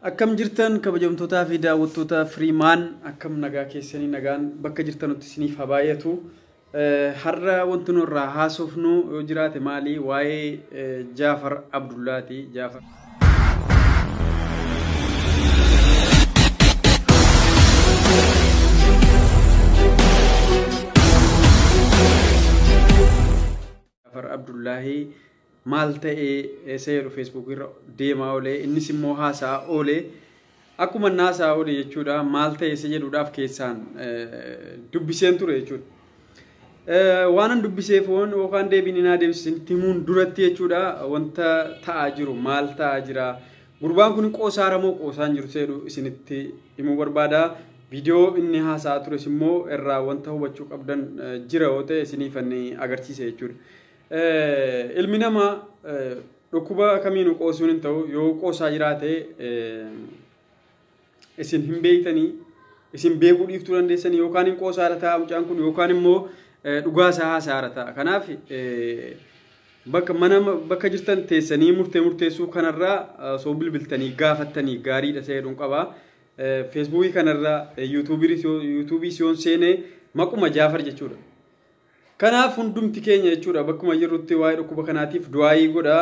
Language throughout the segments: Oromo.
Akkam jirtan kabajamtootaa fi daawwattoota Firiimaan, akkam nagaa keessanii? Nagaan bakka jirtanutti isiniif haa baay'atu. Har'a wanti nu irraa haasofnu yoo jiraate maali? Waa'ee Jaafar Abdullaati. Jaafar. Jaafar Abdullaahii maal ta'ee isa jedhu Feesbuuk irra deemaa oolee, innis immoo haasaa oolee, akkuma inni haasaa oole jechuudha, maal ta'e isa jedhuudhaaf keessaan dubbiseen ture jechuudha. Waan an dubbiseef yookaan deebiin naa deebisanitti himuun duratti jechuudha, wanta ta'aa jiru, maal ta'aa jira, gurbaan kun qoosaara moo qoosaan jiru jedhu isinitti himuu barbaada. Viidiyoo inni haasaa tures immoo irraa wanta hubachuu qabdan jira yoo ta'e isiniif inni agarsiisa jechuudha. Ilmi namaa dhukkuba kamiinuu qoosuun hin ta'u. Yoo qoosaa jiraate isin hin beektanii, isin beekuu dhiiftuu dandeessanii, yookaan hin qoosaara ta'a mucaan kun, yookaan immoo dhugaa isaa haasaara ta'a. Kanaaf bakka mana bakka jirtan teessanii murtee murteessuu kanarraa osoo bilbiltanii gaafattanii gaariidha seeduun qaba. Feesbuukii kanarra, Yuutuubii siyoon seenee maquma Jaafar jechuudha. Kanaaf hundumti keenya jechuudha bakkuma jirrutti waa'ee dhukkuba kanaatiif du'aayii godha.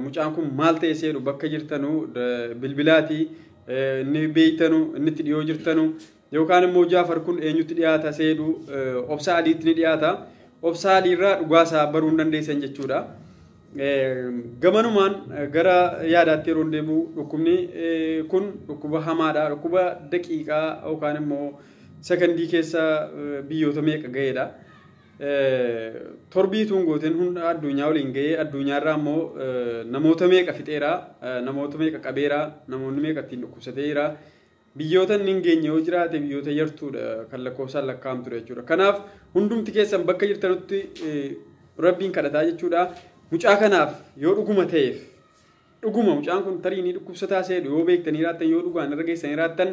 Mucaan kun maal ta'e seedhu bakka jirtanu bilbilaati inni beeytanu, inni itti dhiyoo jirtanu, yookaan immoo Jaafar kun eenyutti dhiyaata seedhu, Obsa Aliitti ni dhiyaata. Obsa Aliirraa dhugaasaa baruu hin dandeessan jechuudha. Gamanumaan gara yaadaatti yeroo deebi'u, dhukkubni kun dhukkuba hamaadha. Dhukkuba daqiiqaa yookaan immoo sekondii keessa biyyoota meeqa ga'eedha. Torbii tuun gooteen hunda addunyaa waliin ga'ee, addunyaarraa immoo namoota meeqa fixeera, namoota meeqa qabeera, namoonni meeqa ittiin dhukkubsateera. Biyyoota inni hin geenye yoo jiraate biyyoota yartuudha kan lakkoofsaan lakkaa'amtudha jechuudha. Kanaaf hundumti keessan bakka jirtanutti Rabbiin kadhataa jechuudha. Mucaa kanaaf yoo dhuguma ta'eef, dhuguma mucaan kun tarii ni dhukkubsataa seedhu yoo beektanii jiraattan, yoo dhugaan irra geessanii jiraattan,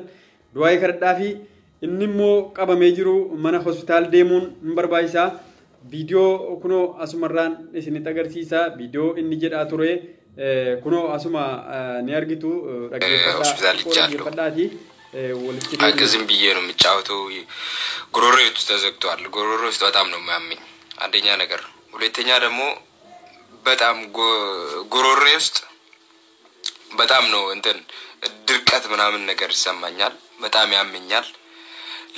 du'aayii kadhadhaa fi inni immoo qabamee jiru mana hospitaal deemuun hin barbaachisaa. Viidiyoo kunoo asumarraan isinitti agarsiisa. Viidiyoo inni jedhaa ture kunoo asuma ni argitu. Dhaggeeffadhaati. ዝም ብዬ ነው የምጫወተው። ጉሮሮዬ ውስጥ ተዘግቷል። ጉሮሮ ውስጥ በጣም ነው የሚያመኝ፣ አንደኛ ነገር። ሁለተኛ ደግሞ በጣም ጉሮሮዬ ውስጥ በጣም ነው እንትን ድርቀት ምናምን ነገር ይሰማኛል። በጣም ያመኛል።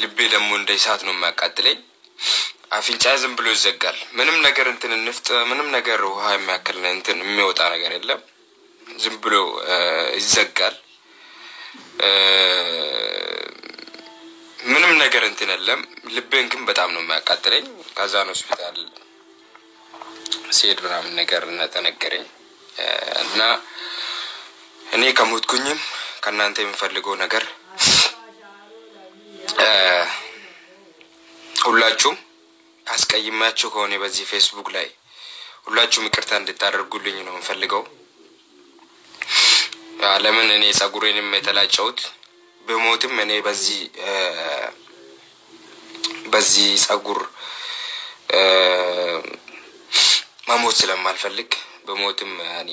ልቤ ደግሞ እንደ እሳት ነው የሚያቃጥለኝ። አፍንጫ ዝም ብሎ ይዘጋል። ምንም ነገር እንትን ንፍጥ ምንም ነገር ውሃ የሚያክል እንትን የሚወጣ ነገር የለም። ዝም ብሎ ይዘጋል። ምንም ነገር እንትን የለም። ልቤን ግን በጣም ነው የሚያቃጥለኝ። ከዛን ሆስፒታል ሲሄድ ምናምን ነገር ተነገረኝ እና እኔ ከሞትኩኝም ከእናንተ የምፈልገው ነገር ሁላችሁም አስቀይማችሁ ከሆነ በዚህ ፌስቡክ ላይ ሁላችሁም ይቅርታ እንድታደርጉልኝ ነው የምፈልገው። ለምን እኔ ጸጉሬንም የተላጨሁት ብሞትም እኔ በዚህ ጸጉር መሞት ስለማልፈልግ፣ በሞትም እኔ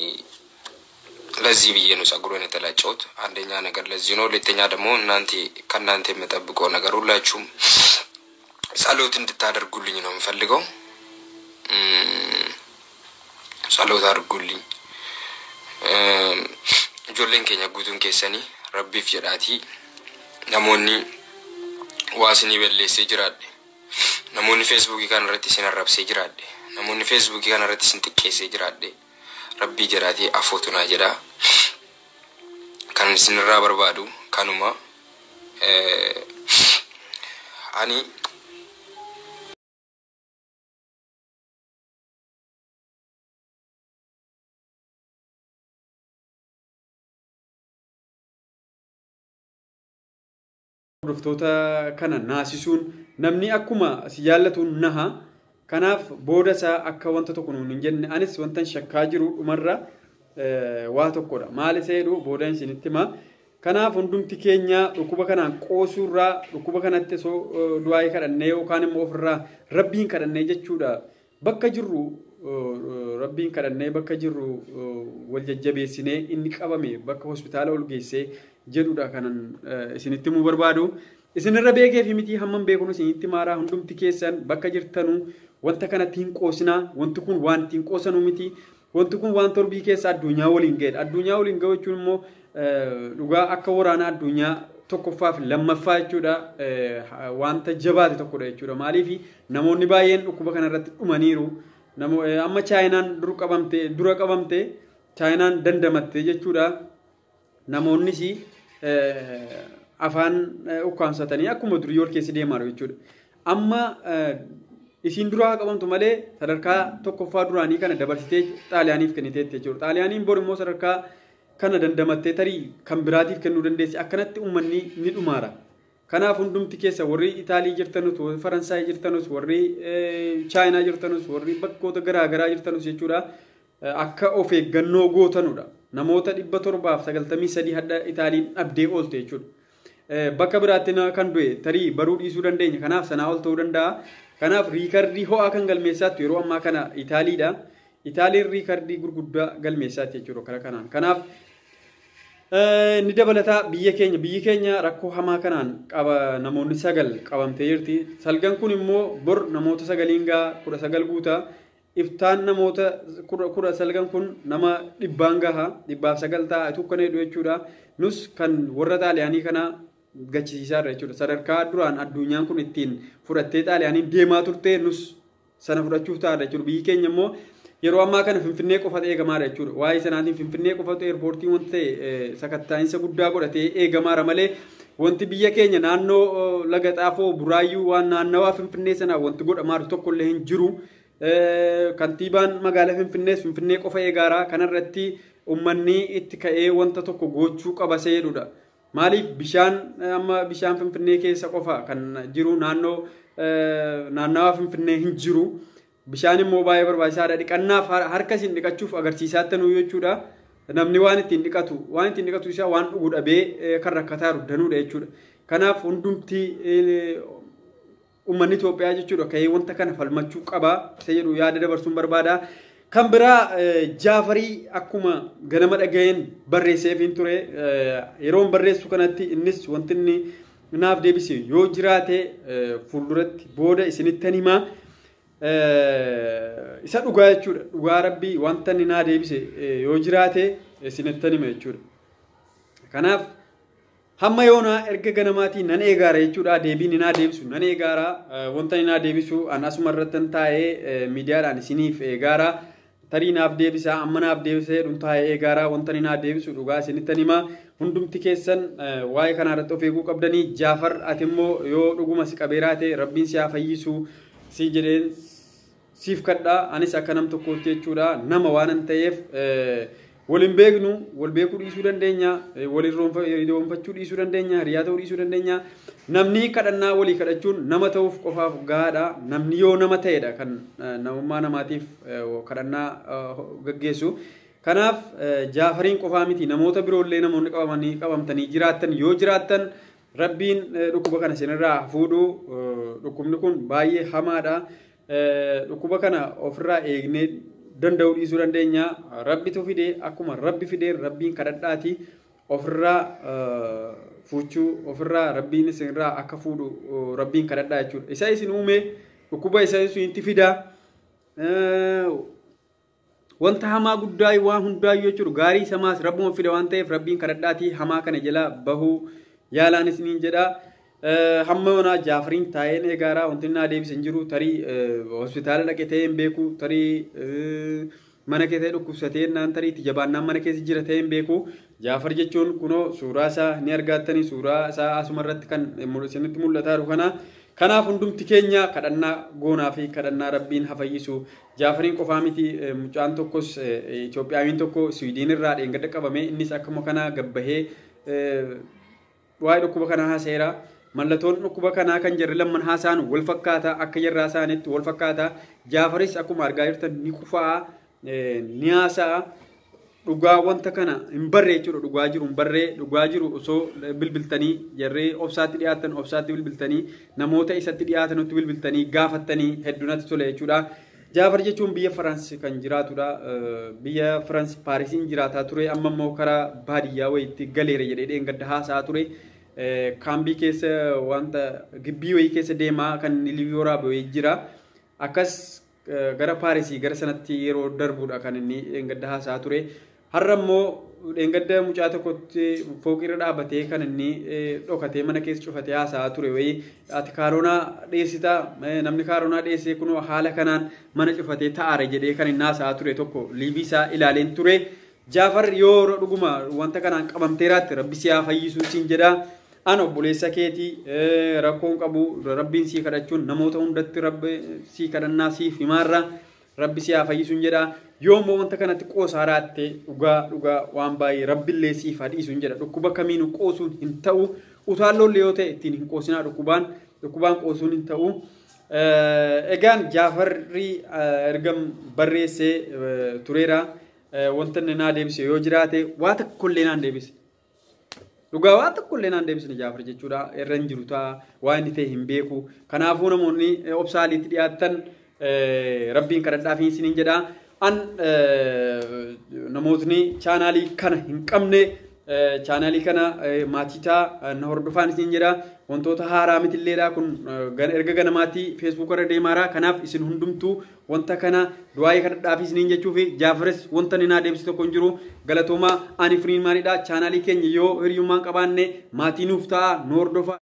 ለዚህ ብዬ ነው ጸጉሬን የተላጨሁት። አንደኛ ነገር ለዚህ ነው። ሁለተኛ ደግሞ እናንተ ከእናንተ የምጠብቀው ነገር ሁላችሁም ጸሎት እንድታደርጉልኝ ነው የምፈልገው። ጸሎት አድርጉልኝ። Ijoolleen keenya guutuun keessanii Rabbiif jedhaatii namoonni waa isinii balleessee jiraadhe, namoonni Feesbuukii kana irratti isin arrabsee jiraadhe, namoonni Feesbuukii kana irratti isin xiqqeessee jiraadhe, Rabbii jedhaatii afootu naa jedhaa. Kan isinirraa barbaadu kanuma. Ani Hordoftoota kana naasisuun, namni akkuma si jaallatuun naha. Kanaaf booda isaa akka wanta tokko nuun hin jenne, anis wanta shakkaa jiru dhumarra waa tokkodha. Maal isa jedhu booda isinitti hima. Kanaaf hundumti keenya dhukkuba kanaan qoosuurraa, dhukkuba kanatti osoo du'aayii kadhannee yookaan immoo ofirraa Rabbiin kadhannee jechuudha. Bakka jirru Rabbiin kadhannee, bakka jirru wal jajjabeessinee, inni qabame bakka hospitaala ol geessee jedhudha kanan isinitti himuu barbaadu. Isinirra beekee fi miti hammam beeknu isinitti maaraa hundumti keessan bakka jirtanuu wanta kanatti hin qoosinaa. Wanti kun waan ittiin qoosanuu miti. Wanti kun waan torbii keessa addunyaa waliin ga'edha. Addunyaa waliin ga'u jechuun immoo dhugaa akka waraana addunyaa tokkoffaa fi lammaffaa jechuudha. Wanta jabaate tokkodha jechuudha. Maaliif namoonni baay'een dhukkuba kanarratti dhumaniiru. Amma Chaayinaan dura qabamte Chaayinaan dandamatte jechuudha. Namoonnis afaan ukkaamsatanii akkuma durii ol keessa deemaa jiru jechuudha. Amma isiin duraa qabamtu malee sadarkaa tokkoffaa duraanii kana dabarsitee Xaaliyaaniif kenniteetti jechuudha. Xaaliyaaniin bor immoo sadarkaa kana dandamattee tarii kan biraatiif kennuu dandeessi. Akkanatti uummanni ni dhumaara. Kanaaf hundumti keessa warri Itaalii jirtanus, warri Faransaay jirtanus, warri Chaayinaa jirtanus, warri bakkoota garaa garaa jirtanus jechuudha. Akka of eeggannoo gootanudha. Namoota 793 hadda Itaaliin dhabdee oolte jechuudha. Bakka biraatti kan du'e tarii baruu dhiisuu dandeenya. Kanaaf sanaa ol ta'uu danda'a. Kanaaf riikardii ho'aa kan galmeessaatti yeroo ammaa kana Itaaliidha. Itaaliin riikardii gurguddaa galmeessaatti jechuudha karaa kanaan. Kanaaf ni dabalataa biyyi keenya rakkoo hamaa kanaan qaba namoonni 9 qabamtee jirti. Salgan kun immoo bor namoota 9 gaha 19 guutaa. Iftaan namoota 19 kun nama 100 gaha 109 ta'a tokko jechuudha. Nus kan warra Xaaliyaanii kana gachisiisaarra jechuudha. Sadarkaa duraan addunyaan kun ittiin fudhattee Xaaliyaaniin deemaa turte nus sana fudhachuuf ta'a jechuudha. Biyyi keenya immoo yeroo ammaa kana Finfinnee qofatu eegamaadha jechuudha. Waa'ee sanaatiin Finfinnee qofatu eerpoortii wanta ta'e sakattaa'insa guddaa godhatee eegamaadha malee wanti biyya keenya naannoo Laga Xaafoo Buraayyuu waan naannawaa Finfinnee sanaa wanti godhamaadhu tokkollee hin jiru. Kantiibaan magaalaa Finfinnees Finfinnee qofa eegaaraa kanarratti uummanni itti ka'ee wanta tokko gochuu qaba seedudha. Maaliif bishaan amma bishaan Finfinnee keessa qofa kan jiru naannoo naannawaa Finfinnee hin jiru. Bishaan immoo baay'ee barbaachisaadha. Dhiqannaaf harka isin dhiqachuuf agarsiisaatti nu jechuudha. Namni waan ittiin dhiqatu isaa waan dhugu dhabee kan rakkataa jiru danuudha jechuudha. Kanaaf hundumti uummanni Itoophiyaa jechuudha ka'ee wanta kana falmachuu qaba. Isa jedhu yaada dabarsuun barbaada. Kan biraa Jaafarii akkuma ganama dhaga'een barreesseef hin ture. Yeroon barreessu kanatti innis wanti inni naaf deebise yoo jiraate fuulduratti booda isinitti himaa. Isa dhugaa jechuudha. Dhugaa rabbii wanta inni naa deebise yoo jiraate isinitti hima jechuudha. Kanaaf hamma yoonaa erga ganamaatii nan eegaara jechuudha. Deebiin naa deebisu nan eegaara. Wanta inni naa deebisu an asuma irratti taa'ee miidiyaadhaan isiniif eegaara. Tarii naaf deebisaa amma naaf deebisee jedhuun taa'ee eegaara. Wanta inni naa deebisu dhugaa isinitti hima. Hundumti keessan waa'ee kanaa irratti of eeguu qabdanii. Jaafar ati immoo yoo dhuguma si qabeeraa ta'e rabbiin si haa fayyisu si jedheen siif kadhaa. Anis akka nam tokkootti jechuudha nama waan ta'eef waliin beeknu wal beekuu dhiisuu dandeenya, waliin roonfachuu dhiisuu dandeenya, hiriyaa ta'uu dhiisuu dandeenya. Namni kadhannaa walii kadhachuun nama ta'uuf qofaaf gahaadha. Namni yoo nama ta'edha kan namummaa namaatiif kadhannaa gaggeessu. Kanaaf Jaafariin qofaa miti namoota biroollee namoonni qabamtanii jiraattan yoo jiraattan rabbiin dhukkuba kana isinirraa fuudhu. Dhukkubni kun baay'ee hamaadha. Dhukkuba kana ofirraa eegnee danda'uu dhiisuu dandeenya. Rabbitu fide akkuma rabbi fideen rabbiin kadhadhaati ofirraa fuuchuu ofirraa rabbiin isinirraa akka fuudhu rabbiin kadhadhaa jechuudha. Isa isin uume dhukkuba isa isinitti fida. Wanta hamaa guddaa waan hundaayyuu jechuudha. Gaarii samaas rabbuma fida waan ta'eef rabbiin kadhadhaati hamaa kana jala bahuu yaalaan isiniin jedha. Hamma yoonaa Jaafariin taa'een eegaaraa wanti naa deebise hin jiru. Tarii hospitaala dhaqee ta'ee hin beeku. Tarii mana keessa dhukkubsatee naan tarii itti jabaannaan mana keessa jira ta'ee hin beeku. Jaafar jechuun kunoo suuraa isaa ni argattanii suuraa isaa asuma irratti kan isinitti mul'ataa jiru kana. Kanaaf hundumti keenya kadhannaa goonaa fi kadhannaa rabbiin haa fayyisu. Jaafariin qofaa miti mucaan tokkos Itoophiyaawiin tokko Siwiidin irraa dheengadda qabame innis akkuma kana gabbahee waa'ee dhukkuba kanaa haaseera. Mallattoon dhukkuba kanaa kan jarri lamman haasa'an wal fakkaata akka jarraa isaaniitti wal fakkaata. Jaafaris akkuma argaa jirtan ni qufaa ni haasa'a. Dhugaa wanta kana hin barree jechuudha. Dhugaa jiru hin barree dhugaa jiru osoo bilbiltanii jarree obsaatti dhiyaatan obsaatti bilbiltanii namoota isatti dhiyaatanutti bilbiltanii gaafattanii hedduu natti tole jechuudha. Jaafar jechuun biyya Faraans kan jiraatudha. Biyya Faraans Paarisiin jiraataa ture. Amma immoo karaa baadiyyaa wayiitti galeera jedhee dheengadda haasa'aa ture. Kaambii keessa wanta gibbii wayii keessa deemaa kan Liiviyooraa wayii jira. Akkas gara Paarisii gara sanatti yeroo darbuudha kan inni dheengadda haasa'aa ture. Har'a immoo dheengadda mucaa tokkotti fooqirra dhaabbatee kan inni dhokatee mana keessa cufatee haasa'aa ture wayii ati kaaroonaa dheessitaa namni kaaroonaa dheessee kunoo haala kanaan mana cufatee ta'aara jedhee kan inni haasa'aa ture tokko liivii isaa ilaaleen ture. Jaafar yoo dhuguma wanta kanaan qabamteeraatti rabbi si haa fayyisuu siin jedha. An obboleessa keetii rakkoon qabu rabbiin sii kadhachuun namoota hundatti rabbi sii kadhannaa siif himaarra rabbi si haa fayyisuun jedha. Yoo immoo wanta kanatti qoosaa raatte dhugaa dhugaa waan baay'ee rabbillee siif haa dhiisuun jedha. Dhukkuba kamiinuu qoosuun hin ta'u. Utaalloollee yoo ta'e ittiin hin qoosinaa dhukkubaan dhukkubaan qoosuun hin ta'u. Egaan Jaafarri erga barreessee tureera. Wanta inni naa deebise yoo jiraate waa tokkollee naan deebise. Dhugaa waa tokkollee naan deebisne Jaafar jechuudha. Irra hin jiru ta'a. Waa inni ta'e hin beeku. Kanaafuu namoonni obsaaliitti dhiyaatan rabbiin kadhadhaafii isiniin jedha. An namootni chaanaalii kana hin qabne chaanaalii kana maatii ta'a na hordofaan isiniin jedha. Wantoota haaraa mitilleedha kun erga ganamaatii feesbuuk irra deemaara. Kanaaf isin hundumtuu wanta kana du'aayii kadhadhaafii isiniin jechuu fi Jaafaris wanta inni naa deebise tokko hin jiru. Galatoomaa ani Firiimaanidha. Chaanaalii keenya yoo hiriyummaan qabaanne maatii nuuf ta'a nu hordofaa.